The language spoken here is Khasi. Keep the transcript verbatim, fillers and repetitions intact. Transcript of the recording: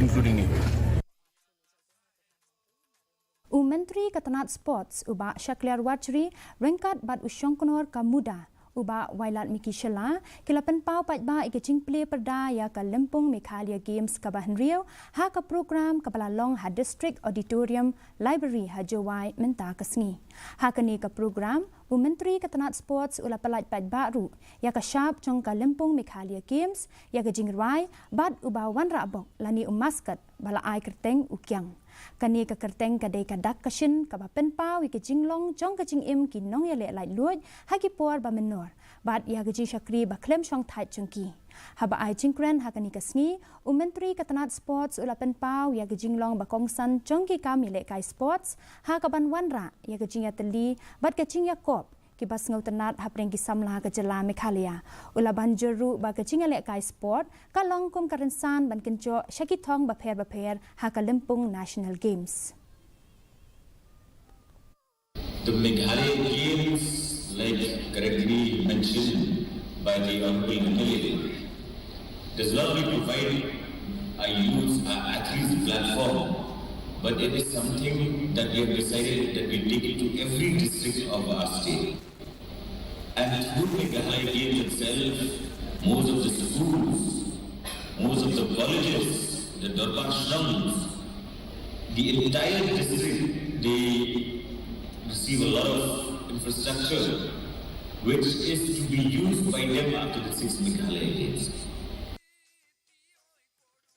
including me. U Myntri ka tnat Sports, u Bah Shakliar Warjri, ryngkat bad u Shongknor ka MUDA, u Bah Wailadmiki Shylla, ki la pynpaw paidbah ïa ka jingplie pyrda ïa ka Lympung Meghalaya Games kaba hynriew ha ka program kaba la long ha District Auditorium Library ha Jowai mynta ka sngi. Ha kane ka program, u Myntri ka tnat Sports u la pyllait paidbah ruh ïa ka shap jong ka Lympung Meghalaya Games, ïa ka jingrwai bad uba wanrah bok lane u mascot ba la ai kyrteng u Kiang. Kane ka kyrteng ka dei ka dak ka shin kaba pynpaw ïa ka jinglong jong ka jingim ki nongïaleh laitluid ha ki por ba mynnor bad ïa ka jingshakri ba khlem shongthait jong ki. Haba ai jingkren ha kane ka sngi, u Myntri ka tnat Sports u la pynpaw ïa ka jinglong ba kongsan jong ki kam ïalehkai sports ha kaban wanrah ïa ka jingïatylli bad ka jingïakop kiba sngewtynnat hapdeng ki samla ka jylla Meghalaya. U la ban jur ruh ba ka jingïalehkai sport ka long kum ka rynsan ban kynjoh sha ki thong bapher bapher ha ka Lympung National Games. The Meghalaya Games, like correctly mentioned by the Honorable M L A, does not only provide our youths, our athletes a platform, but it is something that we have decided that we take it to every district of our state. And through Meghalaya Games itself, most of the schools, most of the colleges, the Durbar Shrams, the entire district, they receive a lot of infrastructure which is to be used by them after the six Meghalaya Games.